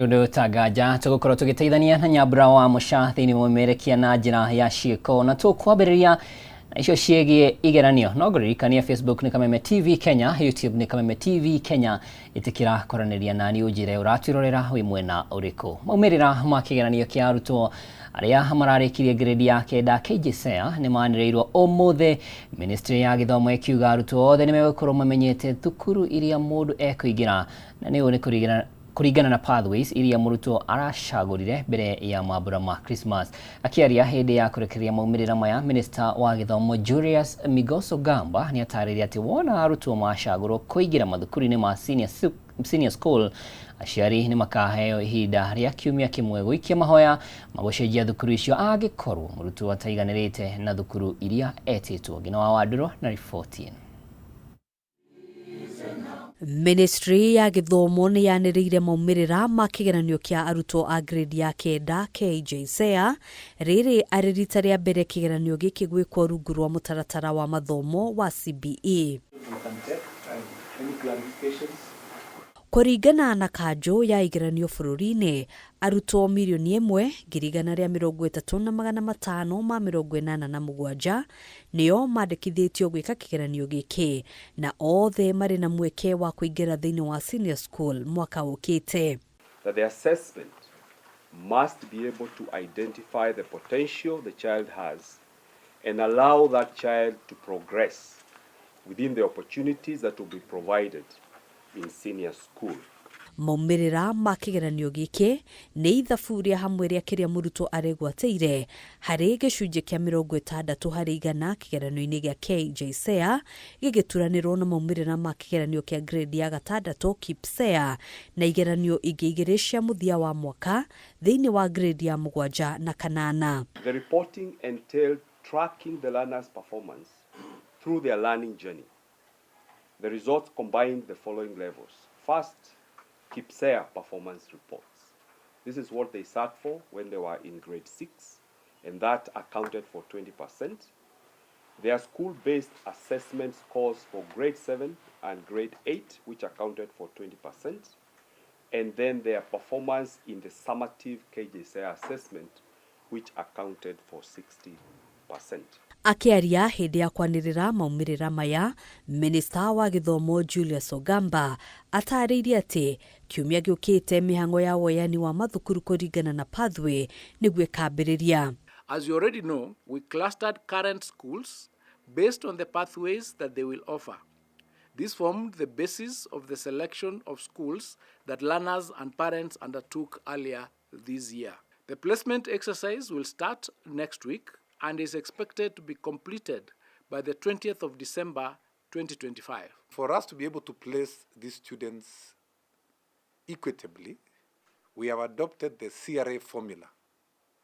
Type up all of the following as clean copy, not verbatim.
Ũndũ ta nganja tũgũkorwo tũgĩteithania na Nyambura wa Mũca thĩinĩ wa ũmemerekia na njĩra ya ciĩko, na tũkwambĩrĩria na icio ciĩgiĩ igeranio. No ngũririkania Facebook nĩ Kameme TV Kenya, YouTube nĩ Kameme TV Kenya. Ĩtĩkĩra kwaranĩria nani ũnjĩre ũratwĩrorera wĩ mwena ũrĩkũ. Maumĩrĩra ma kĩgeranio kĩa arutwo arĩa mararĩkirie grade ya kenda KJSEA nĩ manĩrĩirwo ũmũthĩ, Ministry ya gĩthomo ĩkiuga arutwo othe nĩ megũkorwo mamenyete thukuru iria mũndũ ekũingĩra, na nĩ ũũ nĩ kũringana kũringana na pathways iria mũrutwo aracagũrire mbere ya mambura ma Christmas. Akĩaria hĩndĩ ya kũrekereria maumĩrĩra maya, Minista wa gĩthomo Julius Migos Ogamba nĩ atarĩirie atĩ wona arutwo macagũrwo kũingĩra mathukuru-inĩ ma senior school, aciari nĩ makaheo ihinda rĩa kiumia kĩmwe gũikia mahoya ma gũcenjia thukuru icio angĩkorwo mũrutwo ataiganĩrĩte na thukuru iria etĩtwo. Ngina wa Wandũrũ na riboti ĩno. Ministry ya gĩthomo nĩ yanĩrĩire maumĩrĩra ma kĩgeranio kĩa arutwo a grade ya kenda KJSEA, rĩrĩ arĩ rita rĩa mbere kĩgeranio gĩkĩ gwĩkwo rungu rwa mũtaratara wa mathomo wa CBE. Kũringana na kanjũ ya igeranio bũrũri-inĩ, arutwo 1,130,587 nĩo mandĩkithĩtio gwĩka kĩgeranio gĩkĩ, na othe marĩ na mweke wa kũingĩra thĩinĩ wa senior school mwaka ũkĩte. That the assessment must be able to identify the potential the child has and allow that child to progress within the opportunities that will be provided in senior school. Maumĩrĩra ma kĩgeranio gĩkĩ nĩ ithabu rĩa hamwe rĩa kĩrĩa mũrutwo aregwatĩire harĩ gĩcunjĩ kĩa 60% kĩgeranio-inĩ gĩa KJSEA, gĩgĩturanĩrwo na maumĩrĩra ma kĩgeranio kĩa grade ya gatandatũ KPSEA na igeranio ingĩ igĩrĩ cia mũthia wa mwaka thĩinĩ wa grade ya mũgwanja na kanana. The reporting entailed tracking the learner's performance through their learning journey. The results combined the following levels. First, KPSEA performance reports. This is what they sat for when they were in grade 6, and that accounted for 20%. Their school-based assessment scores for grade 7 and grade 8, which accounted for 20%, and then their performance in the summative KJSEA assessment, which accounted for 60%. Akĩaria hĩndĩ ya kwanĩrĩra maumĩrĩra maya, Minista wa gĩthomo Julius Ogamba atarĩirie atĩ kiumia gĩũkĩte mĩhang'o ya woyani wa mathukuru kũringana na pathway nĩguo ĩkambĩrĩria. As you already know, we clustered current schools based on the pathways that they will offer. This formed the basis of the selection of schools that learners and parents undertook earlier this year. The placement exercise will start next week and is expected to be completed by the 20th of December 2025. For us to be able to place these students equitably, we have adopted the CRA formula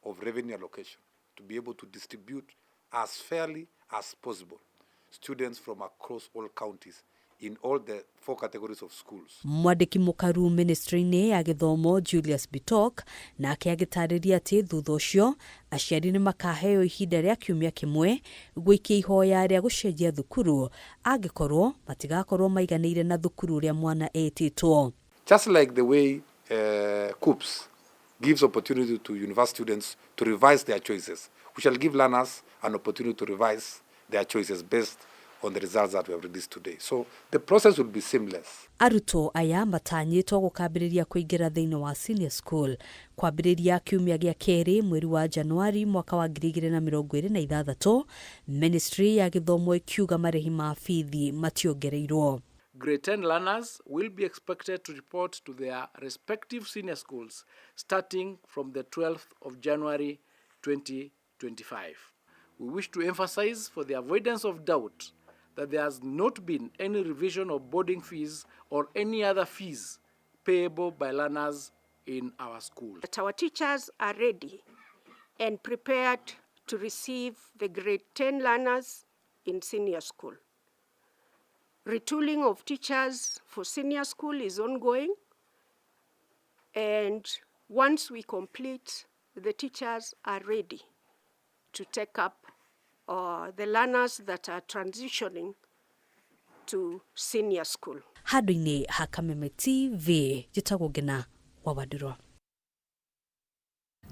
of revenue allocation to be able to distribute as fairly as possible students from across all counties in all the four categories of schools. Mwandĩki mũkaru ministry-inĩ ya gĩthomo Julius Bitok nake agĩtarĩria atĩ thutha ũcio aciari nĩ makaheo ihinda rĩa kiumia kĩmwe gũikia ihoya rĩa gũcenjia thukuru angĩkorwo matigakorwo maiganĩire na thukuru ũrĩa mwana etĩtwo. Just like the way KUCCPS gives opportunity to university students to revise their choices, we shall give learners an opportunity to revise their choices based on the results that we have released today. So the process will be seamless. Arutwo aya matanyĩtwo gũkambĩrĩria kũingĩra thĩinĩ wa senior school kwambĩrĩria kiumia gĩa kerĩ mweri wa Januari mwaka wa 2026, Ministry ya gĩthomo ĩkiuga marĩhi ma bithi mationgereirwo. Grade 10 learners will be expected to report to their respective senior schools starting from the 12th of January 2025. We wish to emphasize, for the avoidance of doubt, that there has not been any revision of boarding fees or any other fees payable by learners in our schools. That our teachers are ready and prepared to receive the grade 10 learners in senior school. Retooling of teachers for senior school is ongoing, and once we complete, the teachers are ready to take up the learners that are transitioning to senior school. Handũ-inĩ ha Kameme TV, njĩtagwo Ngina wa Wandurwa.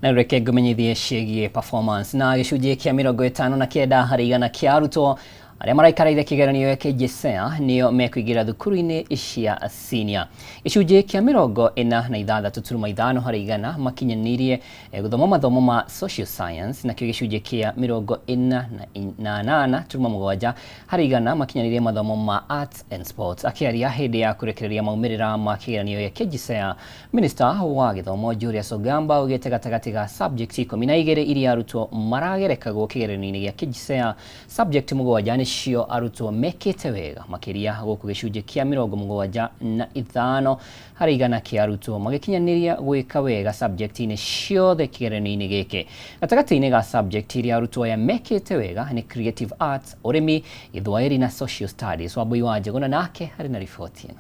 Na reke ngũmenyithie ciĩgiĩ performance. Na gĩcunjĩ kĩa 59 harĩ igana kĩa arutwo arĩa maraikarĩire kĩgeranio gĩa KJSEA nĩo mekũingĩra thukuru-inĩ cia senior. Gĩcunjĩ kĩa 46.5 harĩ igana makinyanĩirie gũthoma mathomo ma social science, nakĩo gĩcunjĩ kĩa 48.7 harĩ igana makinyanĩirie mathomo ma arts and sports. Akĩaria hĩndĩ ya kũrekereria maumĩrĩra ma kĩgeranio gĩa KJSEA, Minister wa gĩthomo Julius Ogamba augĩte gatagatĩ ga subject 12 iria arutwo maragerekagwo kĩgeranio-inĩ gĩa KJSEA, subject 7 nĩcio arutwo mekĩte wega makĩria, gũkũ gĩcunjĩ kĩa 75 harĩ igana kĩa arutwo magĩkinyanĩria gwĩka wega subject-inĩ ciothe kĩgeranio-inĩ gĩkĩ. Gatagatĩ-inĩ ga subject iria arutwo aya mekĩte wega nĩ creative arts, ũrĩmi, Gĩthwaĩri na social studies. Wambui wa Njũgũna nake harĩ na riboti ĩno.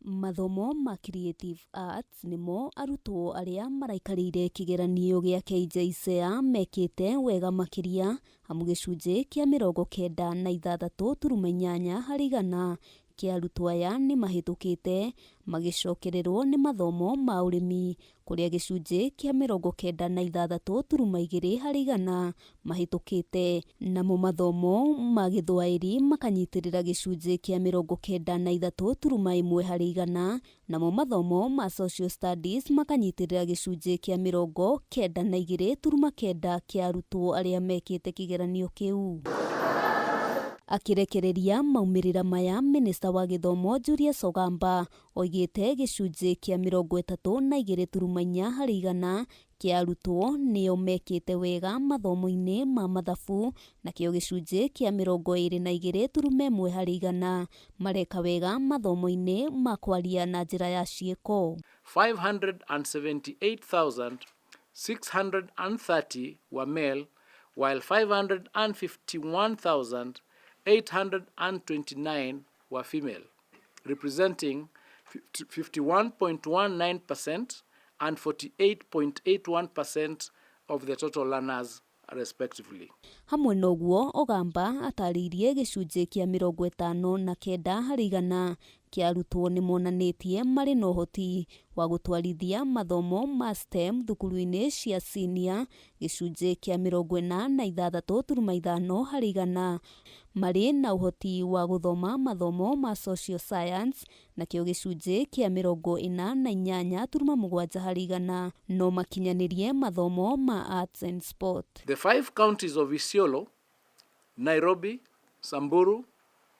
Mathomo ma creative arts nĩmo arutwo arĩa maraikarĩire kĩgeranio gĩa KJSEA mekĩte wega makĩria, amu gĩcunjĩ kĩa 96.8 harĩ igana kĩa arutwo aya nĩ mahĩtũkĩte, magĩcokererwo nĩ mathomo ma ũrĩmi kũrĩa gĩcunjĩ kĩa 96.2 harĩ igana mahĩtũkĩte, namo mathomo ma Gĩthwaĩri makanyitĩrĩra gĩcunjĩ kĩa 93.1 harĩ igana, namo mathomo ma social studies makanyitĩrĩra gĩcunjĩ kĩa 92.9 kĩa arutwo arĩa mekĩte kĩgeranio kĩu. Akĩrekereria maumĩrĩra maya, Minista wa Gĩthomo Julius Ogamba oigĩte gĩcunjĩ kĩa 32.4 harĩ igana kĩa arutwo nĩo mekĩte wega mathomo-inĩ ma mathabu, nakĩo gĩcunjĩ kĩa 22.1 harĩ igana mareka wega mathomo-inĩ ma kwaria na njĩra ya ciĩko. 578,630 were male, while 551,829 were female, representing 51.19% and 48.81% of the total learners, respectively. Hamwe na ũguo, Ogamba atarĩirie gĩcunjĩ kĩa 59 harĩ igana kĩa arutwo nĩ monanĩtie marĩ na ũhoti wa gũtwarithia mathomo ma STEM thukuru-inĩ cia senior, gĩcunjĩ kĩa 46.5 harĩ igana marĩ na ũhoti wa gũthoma mathomo ma social science, nakĩo gĩcunjĩ kĩa 48.7 harĩ igana no makinyanĩrie mathomo ma arts and sport. The 5 counties of Isiolo, Nairobi, Samburu,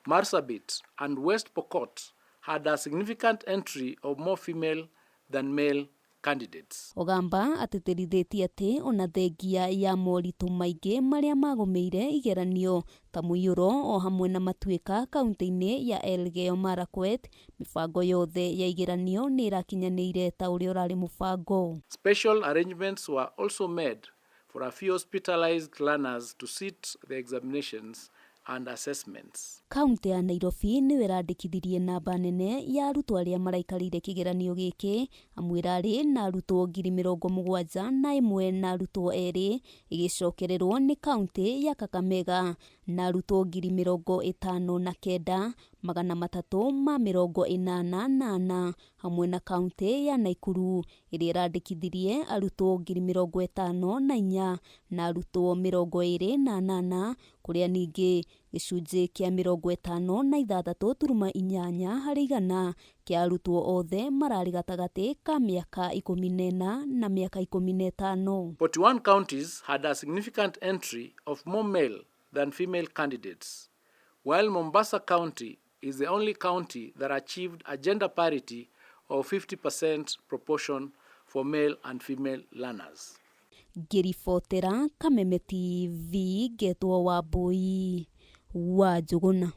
Marsabit, and West Pokot had a significant entry of more female than male candidates. Ogamba atĩtĩrithĩtie atĩ ona thengia ya moritũ maingĩ marĩa magũmĩire igeranio ta mũiyũro o hamwe na matuĩka kaunti-inĩ ya Elgeyo Marakwet, mĩbango yothe ya igeranio nĩ ĩrakinyanĩire ta ũrĩa ũrarĩ mũbango. Special arrangements were also made for a few hospitalized learners to sit the examinations and assessments. Kaunti ya Nairobi nĩyo ĩrandĩkithirie namba nene ya arutwo arĩa maraikarĩire kĩgeranio gĩkĩ, amu ĩrarĩ na arutwo 71,002 na arutwo 2, ĩgĩcokererwo nĩ kaunti ya Kakamega na arutwo 59,384, hamwe na kaunti ya Nakuru ĩrĩa ĩrandĩkithirie arutwo 54,000 na arutwo 28, kũrĩa ningĩ gĩcunjĩ kĩa 56.8 harĩ igana kĩa arutwo othe mararĩ gatagatĩ ka mĩaka 14 na mĩaka 15. 41 counties had a significant entry of more male than female candidates, while Mombasa County is the only county that achieved a gender parity of 50% proportion for male and female learners. Ngĩribotera Kameme TV ngetwo Wambui wa Njũgũna.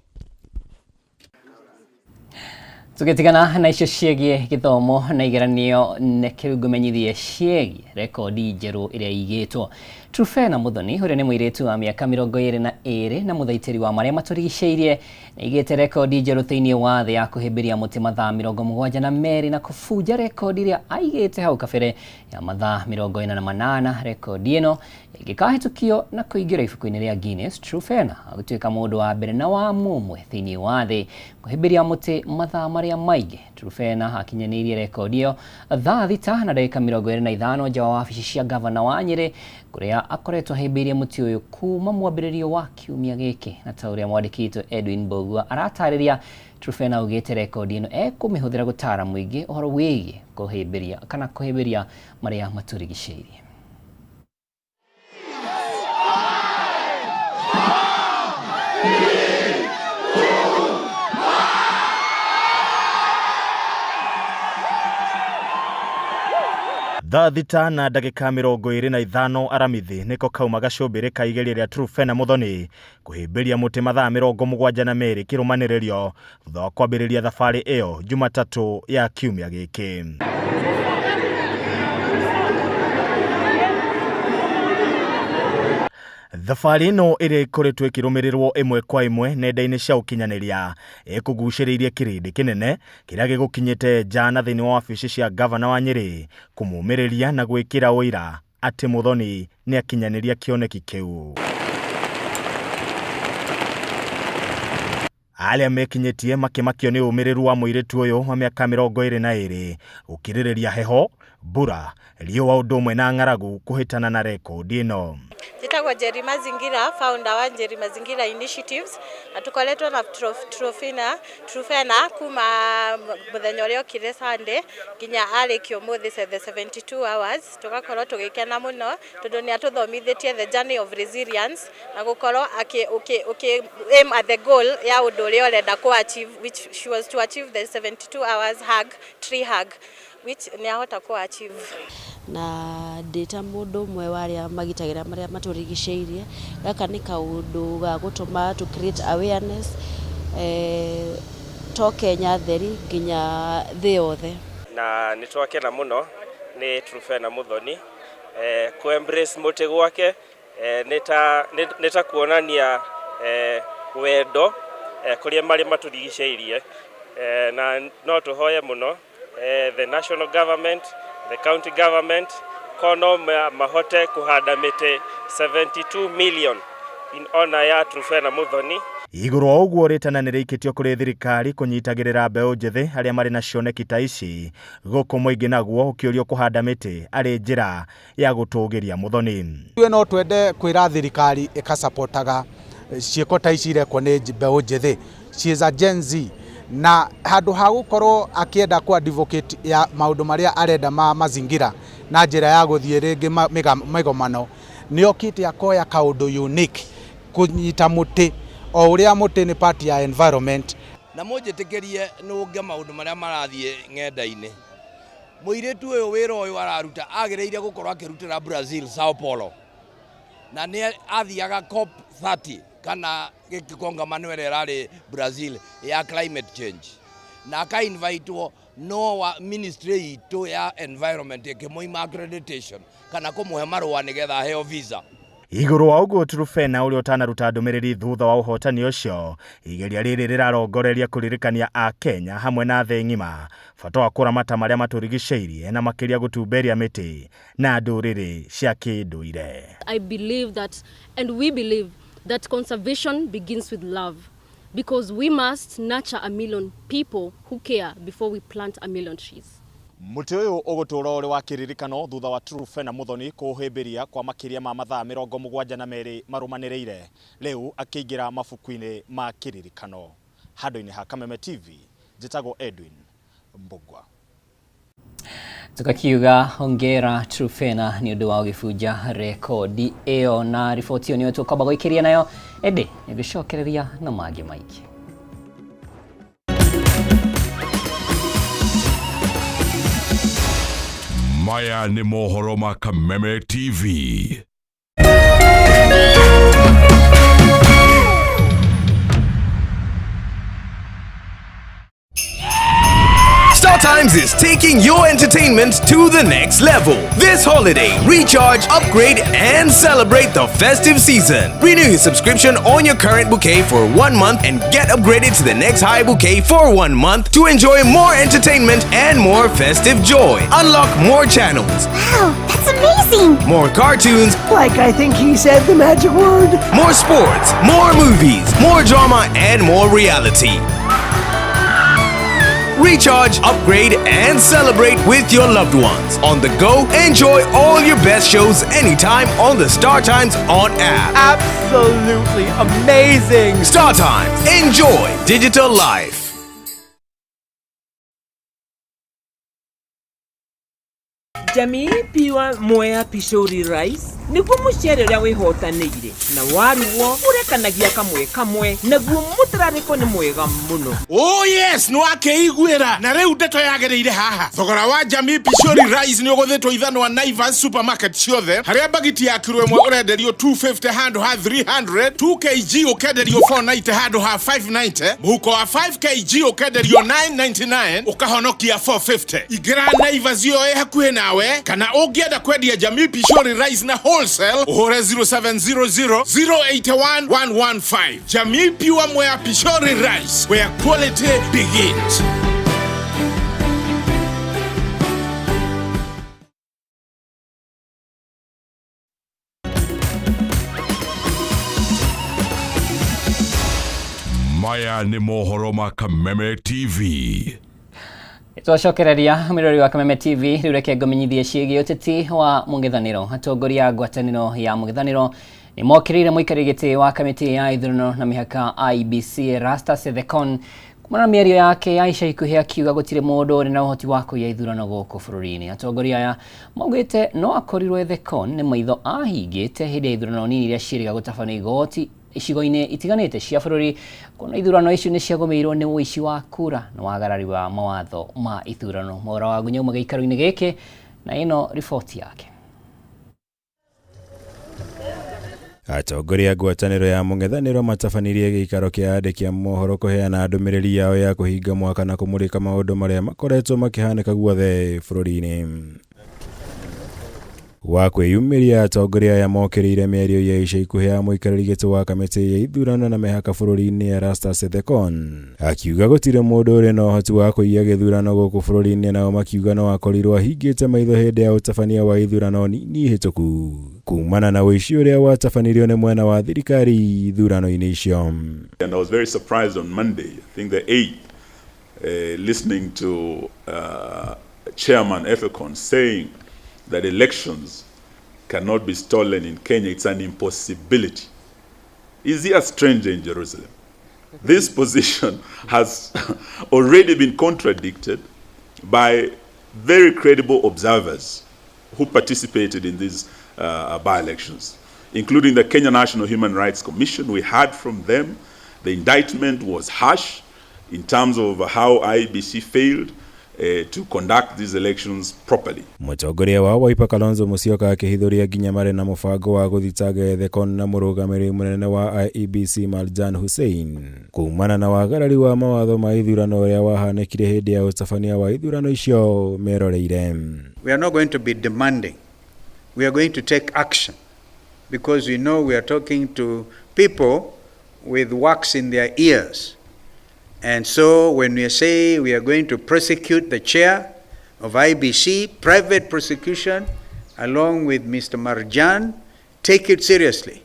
Tũgĩtigana na icio ciĩgiĩ gĩthomo na igeranio, nĩ ngũmenyithie ciĩgiĩ rekondi njerũ ĩrĩa ĩigĩtwo. Truphena Muthoni ũrĩa nĩ mũirĩtu wa mĩaka 22 na mũthaitĩri wa marĩa matũrigicĩirie nĩaigĩte rekondi njerũ thĩinĩ wa thĩ ya kũhĩmbĩria mũtĩ mathaa 72 na kũbunja rekondi ĩrĩa aigĩte hau kabere ya mathaa 48. Rekondi ĩno ĩngĩkahĩtũkio na kũingĩra ibuku-inĩ rĩa Guinness, Truphena agũtuĩka mũndũ wa mbere na wa mũmwe thĩinĩ wa thĩ kũhĩmbĩria mũtĩ mathaa marĩa marĩa maingĩ. Truphena akinyanĩirie rekondi ĩyo thaa 6 na ndagĩka 25 nja wa wabici cia gavana wa Nyĩrĩ kũrĩa akoretwo ahĩmbĩirie mũtĩ ũyũ kuma mwambĩrĩrio wa kiumia gĩkĩ. Na ta ũrĩa mwandĩki witũ Edwin Mbugua aratarĩria, Truphena augĩte rekondi ĩno ekũmĩhũthĩra gũtara mũingĩ ũhoro wĩgiĩ kũhĩmbĩria kana kũhĩmbĩria marĩa matũrigicĩirie. Thaa 6 na ndagĩka 25 aramithi nĩko kauma gacũmbĩrĩ ka igeria rĩa Truphena Muthoni kũhĩmbĩria mũtĩ mathaa 72 kĩrũmanĩrĩrio thutha wa kwambĩrĩria thabarĩ ĩyo Jumatatũ ya kiumia gĩkĩ. Thabarĩ ĩno ĩrĩa ĩkoretwo ĩkĩrũmĩrĩrwo ĩmwe kwa ĩmwe nenda-inĩ cia ũkinyanĩria ĩkũgucĩrĩirie kĩrĩndĩ kĩnene kĩrĩa gĩgũkinyĩte nja na thĩinĩ wa wabici cia gavana wa Nyĩrĩ kũmũmĩrĩria na gwĩkĩra ũira atĩ Muthoni nĩakinyanĩria kĩoneki kĩu. Arĩa mekinyĩtie makĩmakio nĩ ũmĩrĩru wa mũirĩtu ũyũ wa mĩaka 22 gũkirĩrĩria heho, mbura, riũa ũndũ ũmwe na ng'aragu kũhĩtana na rekondi ĩno. Njĩtagwo Njeri Mazingira, founder wa Njeri Mazingira Initiatives, na tũkoretwo na Truphena kuma mũthenya ũrĩa okire Sunday nginya arĩkia ũmũthĩ the 72 hours. Tũgakorwo tũgĩkena mũno tondũ nĩ atũthomithĩtie the journey of resilience na gũkorwo ũkĩ aim at the goal ya ũndũ ũrĩa ũrenda kũ achieve, which she was to achieve the 72 hours hug, tree hug, which nĩ ahota kũ achieve. Na ndĩ ta mũndũ ũmwe wa arĩa magitagĩra marĩa matũrigicĩirie, gaka nĩ kaũndũ ga gũtũma to create awareness to Kenya theri nginya thĩ yothe. Na nĩ twakena mũno nĩ Truphena Muthoni kũ embrace mũtĩ gwake nĩ ta kuonania wendo kũrĩa marĩ matũrigicĩirie, na no tũhoye mũno the national government, the county government, kono mahote kũhanda mĩtĩ 72 million in honor ya Truphena Muthoni. Igũrũ wa ũguo rĩtana nĩ rĩikĩtio kũrĩ thirikari kũnyitagĩrĩra mbeũ njĩthĩ arĩa marĩ na cioneki ta ici gũkũ mũingĩ naguo ũkĩũrio kũhanda mĩtĩ arĩ njĩra ya gũtũgĩria Muthoni. Ithuĩ no twende kwĩra thirikari ĩkasapotaga ciĩko ta ici irekwo nĩ mbeũ njĩthĩ. She is a Gen Z, na handũ ha gũkorwo akĩenda ku advocate ya maũndũ marĩa arenda ma mazingira na njĩra ya gũthiĩ rĩngĩ mĩgomano, nĩ okĩte akoya kaũndũ unique kũnyita mũtĩ o ũrĩa mũtĩ nĩ part ya environment. Na mũnjĩtĩkĩrie nũnge maũndũ marĩa marathiĩ ng'enda-inĩ. Mũirĩtu ũyũ wĩra ũyũ araruta agĩrĩire gũkorwo akĩrutĩra Brazil, Sao Paulo, na nĩ athiaga COP 30 kana gĩkongamano ĩrĩa ĩrarĩ Brazil ya climate change, na aka-invitwo no wa ministry itũ ya environment ĩkĩmũima accreditation kana kũmũhe marũa nĩgetha aheo visa. Igũrũ wa ũguo Truphena ũrĩa ũtanaruta ndũmĩrĩri thutha wa ũhotani ũcio, igeria rĩrĩ rĩrarongoreria kũririkania Akenya hamwe na thĩ ng'ima bata wa kũramata marĩa matũrigicĩirie na makĩria gũtumberia mĩtĩ na ndũrĩrĩ cia kĩndũire. I believe that, and we believe that conservation begins with love, because we must nurture 1 million people who care before we plant 1 million trees. Mũtĩ ũyũ ũgũtũũra ũrĩ wa kĩririkano thutha wa Truphena Muthoni kũũhĩmbĩria kwa makĩria ma mathaa 72 marũmanĩrĩire, rĩu akĩingĩra mabuku-inĩ ma kĩririkano. Handũ-inĩ ha Kameme TV, njĩtagwo Edwin Mbugua. Tukakiuga hongera Truphena nĩ ũndũ wa gũgĩbunja rekondi ĩyo, na riboti ĩyo nĩyo tũkwamba gũikĩria nayo, ĩndĩ nĩngũcokereria na mangĩ maingĩ. Maya nĩ mohoro ma Kameme TV. StarTimes is taking your entertainment to the next level. This holiday, recharge, upgrade, and celebrate the festive season. Renew your subscription on your current bouquet for 1 month and get upgraded to the next high bouquet for 1 month to enjoy more entertainment and more festive joy. Unlock more channels. Wow, that's amazing! More cartoons. Like I think he said the magic word. More sports, more movies, more drama, and more reality. Recharge, upgrade, and celebrate with your loved ones. On the go, enjoy all your best shows anytime on the Star Times On app. Absolutely amazing! Star Times, enjoy digital life. Jamii Pure Mwea Pishori Rice nĩguo mũcere ũrĩa wĩhotanĩire na warugwo ũrekanagia kamwe kamwe naguo mũtararĩko nĩ mwega mũno. Oh yes, nĩ wakĩiguĩra na rĩu ndeto yagĩrĩire haha. Thogora wa Jamii Pishori Rice nĩ ũgũthĩtwo ithanwa Naivas supermarket ciothe harĩa bagiti ya kiro ĩmwe ũrenderio 250 handũ ha 300, 2 kg ũkenderio 490 handũ ha 590, mũhuko wa 5 kg ũkenderio 999 ũkahonokia 450. Ingĩra Naivas ĩyo ĩ hakuhĩ nawe kana ũngĩenda kwendia Jamii Pishori Rice na wholesale ũhũre 0700 081 115. Jamii Pure Mwea Pishori Rice, where quality begins. Maya nĩ mohoro ma Kameme TV. Twacokereria mwĩrori wa Kameme TV rĩu reke ngũmenyithie ciĩgiĩ ũteti wa mũng'ethanĩro. Atongoria a ngwatanĩro ya mũng'ethanĩro nĩ mokĩrĩire mũikarĩri gĩtĩ wa kamĩtĩ ya ithurano na mĩhaka IEBC Erastus Ethekon kumana na mĩario yake ya ica ikuhĩ akiuga gũtirĩ mũndũ ũrĩ na ũhoti wa kũiya ithurano gũkũ bũrũri-inĩ. Atongoria aya maugĩte no akorirwo Ethekon nĩ maitho ahingĩte hĩndĩ ya ithurano nini iria ciĩrĩga gũtabanio igoti icigo-inĩ itiganĩte cia bũrũri kuona ithurano icio nĩ ciagũmĩirwo nĩ ũici wa kura na wagarari wa mawatho ma ithurano. Mwaura wa Ngunya auma gĩikaro-inĩ gĩkĩ na ĩno riboti yake. Atongoria a ngwatanĩro ya mũng'ethanĩro matabanirie gĩikaro kĩa andĩki a mohoro kũheana ndũmĩrĩri yao ya kũhinga mwaka na kũmũrĩka maũndũ marĩa makoretwo makĩhanĩka guothe bũrũri-inĩ. Wa kwĩyumĩria atongoria aya mokĩrĩire mĩario ya ica ikuhĩ ya mũikarĩri gĩtĩ wa kamĩtĩ ya ithurano na mĩhaka bũrũri-inĩ Erastus Ethekon akiuga gũtirĩ mũndũ ũrĩ na ũhoti wa kũiya gĩthurano gũkũ bũrũri-inĩ, nao makiuga no akorirwo ahingĩte maitho hĩndĩ ya ũtabania wa ithurano nini hĩtũku kumana na ũici ũrĩa watabanirio nĩ mwena wa thirikari ithurano-inĩ icio. And I was very surprised on Monday, I think the 8th, listening to Chairman Ethekon saying that elections cannot be stolen in Kenya. It's an impossibility. Is he a stranger in Jerusalem? This position has already been contradicted by very credible observers who participated in these by-elections, including the Kenya National Human Rights Commission. We heard from them. The indictment was harsh in terms of how IEBC failed to conduct these elections properly. Mũtongoria wa Wiper Kalonzo Musyoka akĩhithũria nginya marĩ na mũbango wa gũthitanga Ethekon na mũrũgamĩrĩri mũnene wa IEBC Marjan Hussein kumana na wagarari wa mawatho ma ithurano ũrĩa wahanĩkire hĩndĩ ya ũtabania wa ithurano icio meroreire. We are not going to be demanding. We are going to take action because we know we are talking to people with wax in their ears. And so when we say we are going to prosecute the chair of IBC, private prosecution, along with Mr. Marjan, take it seriously.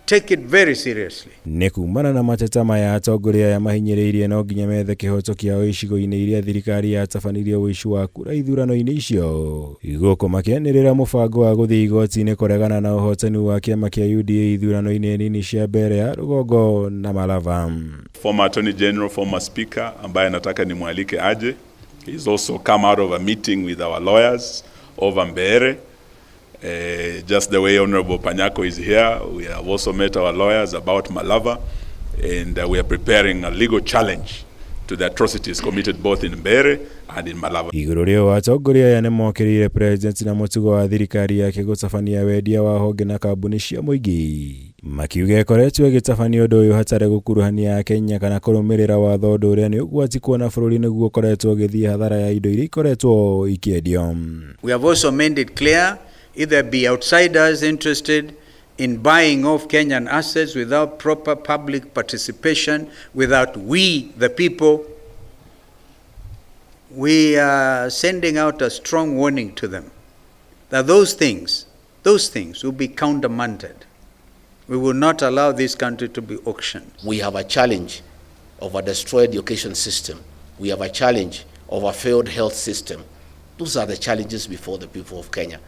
Take it very seriously. Nĩ kumana na mateta maya atongoria aya mahinyĩrĩirie no nginya methe kĩhoto kĩao icigo-inĩ iria thirikari yatabanirie ũici wa kura ithurano-inĩ icio, gũkũ makĩanĩrĩra mũbango wa gũthiĩ igoti-inĩ kũregana na ũhotani wa kĩama kĩa UDA ithurano-inĩ nini cia mbere ya rũgongo na Malava. Former Attorney General, former Speaker ambaye nataka nimwalike aje. He's also come out of a meeting with our lawyers over Mbeere. Just the way Honorable Panyako is here, we have also met our lawyers about Malava, and we are preparing a legal challenge to the atrocities committed both in Mbeere and in Malava. Igũrũ rĩo atongoria aya nĩmokĩrĩire president na mũtugo wa thirikari yake gũtabania wendia wa honge na kambuni cia mũingĩ, makiuga ĩkoretwo ĩgĩtabania ũndũ ũyũ hatarĩ gũkuruhania Akenya kana kũrũmĩrĩra watho, ũndũ ũrĩa nĩ ũgwati kuona bũrũri nĩguo ũkoretwo ũgĩthiĩ hathara ya indo iria ikoretwo ikĩendio. We have also made it clear if there be outsiders interested in buying off Kenyan assets without proper public participation, without we, the people, we are sending out a strong warning to them that those things will be countermanded. We will not allow this country to be auctioned. We have a challenge of a destroyed education system. We have a challenge of a failed health system. Those are the challenges before the people of Kenya.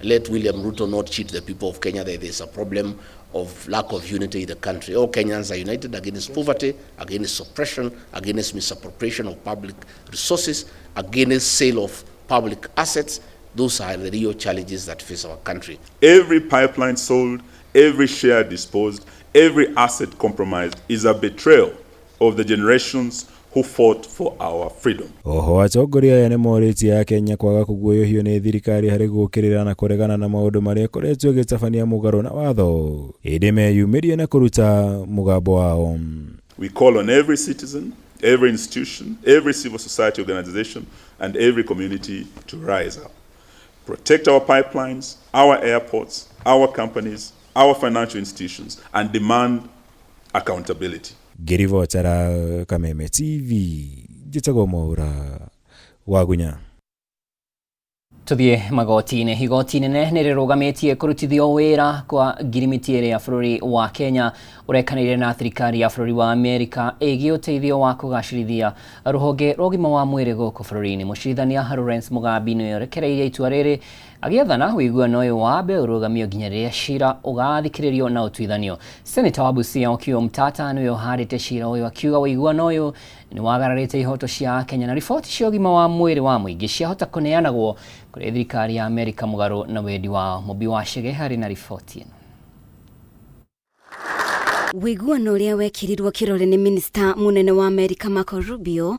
Let William Ruto not cheat the people of Kenya that there's a problem of lack of unity in the country. All Kenyans are united against poverty, against oppression, against misappropriation of public resources, against sale of public assets. Those are the real challenges that face our country. Every pipeline sold, every share disposed, every asset compromised is a betrayal of the generations who fought for our freedom. Oho atongoria aya nĩmorĩtie akenya kwaga kũguoyohio nĩ thirikari harĩ gũũkĩrĩra na kũregana na maũndũ marĩa ĩkoretwo ĩgĩtabania mũgarũ na watho ĩndĩ meyumĩrie na kũruta mũgambo wao. We call on every citizen, every institution, every civil society organization, and every community to rise up. Protect our pipelines, our airports, our companies, our financial institutions, and demand accountability. Ngĩribotera Kameme TV njĩtagwo Mwaura Wagunya. Tuthiĩ magoti-inĩ. Igoti inene nĩ rĩrũgamĩtie kũrutithio wĩra kwa ngirimiti ĩrĩa bũrũri wa Kenya ũrekanĩire na thirikari ya bũrũri wa Amerika ĩgiĩ ũteithio wa kũgacĩrithia rũhonge rwa ũgima wa mwĩrĩ gũkũ bũrũri-inĩ. Mũcirithania Lawrence Mugambi nĩwe ũrekereirie itua rĩrĩ agĩathana ũiguano ũyũ wambe ũrũgamio nginya rĩrĩa cira ũgathikĩrĩrio na ũtuithanio. Seneta wa Busia Okiya Omtatah nĩwe ũhandĩte cira ũyũ akiuga ũiguano ũyũ nĩ wagararĩte ihoto cia Kenya na riboti cia ũgima wa mwĩrĩ wa mũingĩ ciahota kũneanagwo kũrĩ thirikari ya Amerika mũgarũ na wendi wao. Mũmbi wa Chege harĩ na riboti ĩno. Ũiguano ũrĩa wekĩrirwo kĩrore nĩ minista mũnene wa Amerika Marco Rubio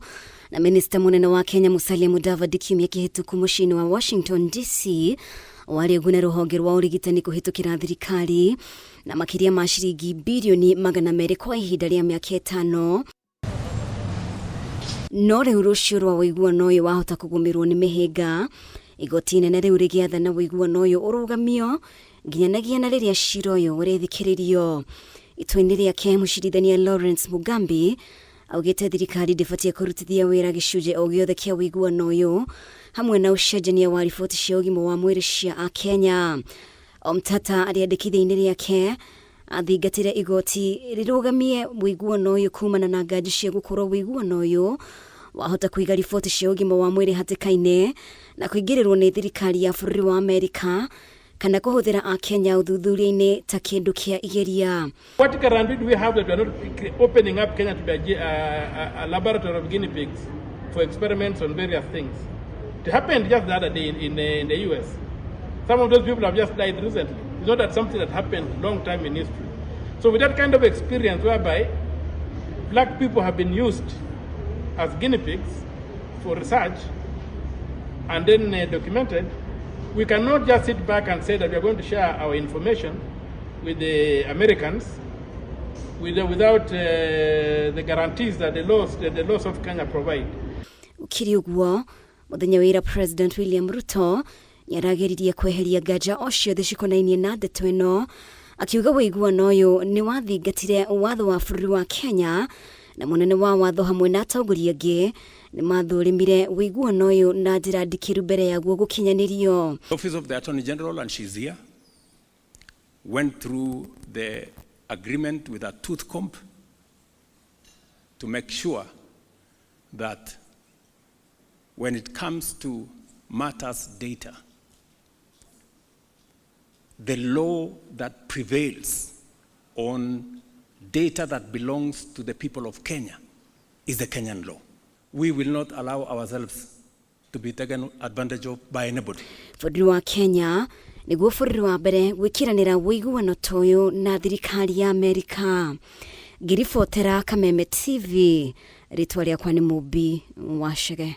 na minista mũnene wa Kenya Musalia Mudavadi kiumia kĩhĩtũku mũciĩ-inĩ wa Washington DC warĩ ũgune rũhonge rwa ũrigitani kũhĩtũkĩra thirikari na makĩria ma ciringi birioni 200 kwa ihinda rĩa mĩaka 5. No rĩu rũciũ rwa ũiguano ũyũ wahota kũgũmĩrwo nĩ mĩhĩnga. Igoti inene rĩu rĩgĩathana ũiguano ũyũ ũrũgamio nginyanagia na rĩrĩa cira ũyũ ũrĩthikĩrĩrio. Itua-inĩ rĩake mũcirithania Lawrence Mugambi augĩte thirikari ndĩbatiĩ kũrutithia wĩra gĩcunjĩ o gĩothe kĩa ũiguano ũyũ hamwe na ũcenjania wa riboti cia ũgima wa mwĩrĩ cia akenya. Omtatah arĩandĩkithia-inĩ rĩake athingatĩre igoti rĩrũgamie ũiguano ũyũ kumana na nganja cia gũkorwo ũiguano ũyũ wahota kũiga riboti cia ũgima wa mwĩrĩ hatĩka-inĩ na kũingĩrĩrwo nĩ thirikari ya bũrũri wa Amerika kana kũhũthĩra akenya ũthuthuria-inĩ ta kĩndũ kĩa igeria. What guarantee do we have that we are not opening up Kenya to be a laboratory of guinea pigs for experiments on various things? It happened just the other day in the US. Some of those people have just died recently. It's not that something that happened long time in history. So with that kind of experience whereby black people have been used as guinea pigs for research and then documented, we cannot just sit back and say that we are going to share our information with the Americans without the guarantees that the laws of Kenya provide. Ukiri ũguo, mũthenya wa ira President William Ruto nĩarageririe kweheria nganja o ciothe cikonainie na ndeto ĩno akiuga ũiguano ũyũ nĩ wathingatire watho wa bũrũri wa Kenya na mũnene wa watho hamwe na atongoria angĩ nĩ mathũrimire ũiguano ũyũ na njĩra ndikĩru mbere yaguo gũkinyanĩrio. Office of the Attorney General, and she's here, went through the agreement with a tooth comb to make sure that when it comes to matters data, the law that prevails on data that belongs to the people of Kenya is the Kenyan law. We will not allow ourselves to be taken advantage of by anybody. Bũrũri wa Kenya nĩguo bũrũri wa mbere gwĩkĩranĩra ũiguano ta ũyũ na thirikari ya Amerika. Ngĩribotera Kameme TV, rĩtwa rĩakwa nĩ Mũmbi wa Chege.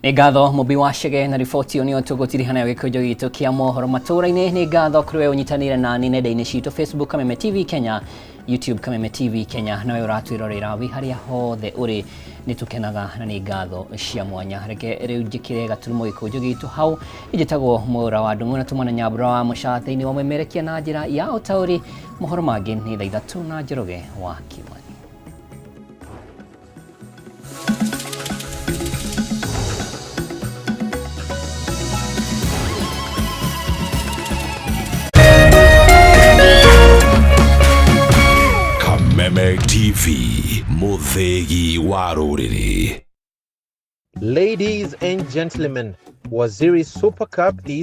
Nĩ ngatho Mũmbi wa Chege na riboti ĩyo nĩyo tũgũtiriha nayo gĩkũnjo gitũ kĩa mohoro matũũra-inĩ. Nĩ ngatho kũrĩ we ũnyitanĩire nani nenda-inĩ citũ Facebook Kameme TV Kenya, YouTube Kameme TV Kenya, nawe ũratwĩrorera wĩ harĩa hothe ũrĩ, nĩ tũkenaga na nĩ ngatho cia mwanya. Reke rĩu njĩkĩre gaturumo gĩkũnjo gitũ hau. Njĩtagwo Mwaura wa Ndung'u na tumana Nyambura wa Mũcaa thĩinĩ wa mwemerekia na njĩra ya ũtaũri. Mohoro mangĩ nĩ thaa 3 na Njoroge wa Kimani. Kameme TV, Muthe. Mũthĩgi wa rũrĩrĩ. Ladies and gentlemen, Waziri Super Cup is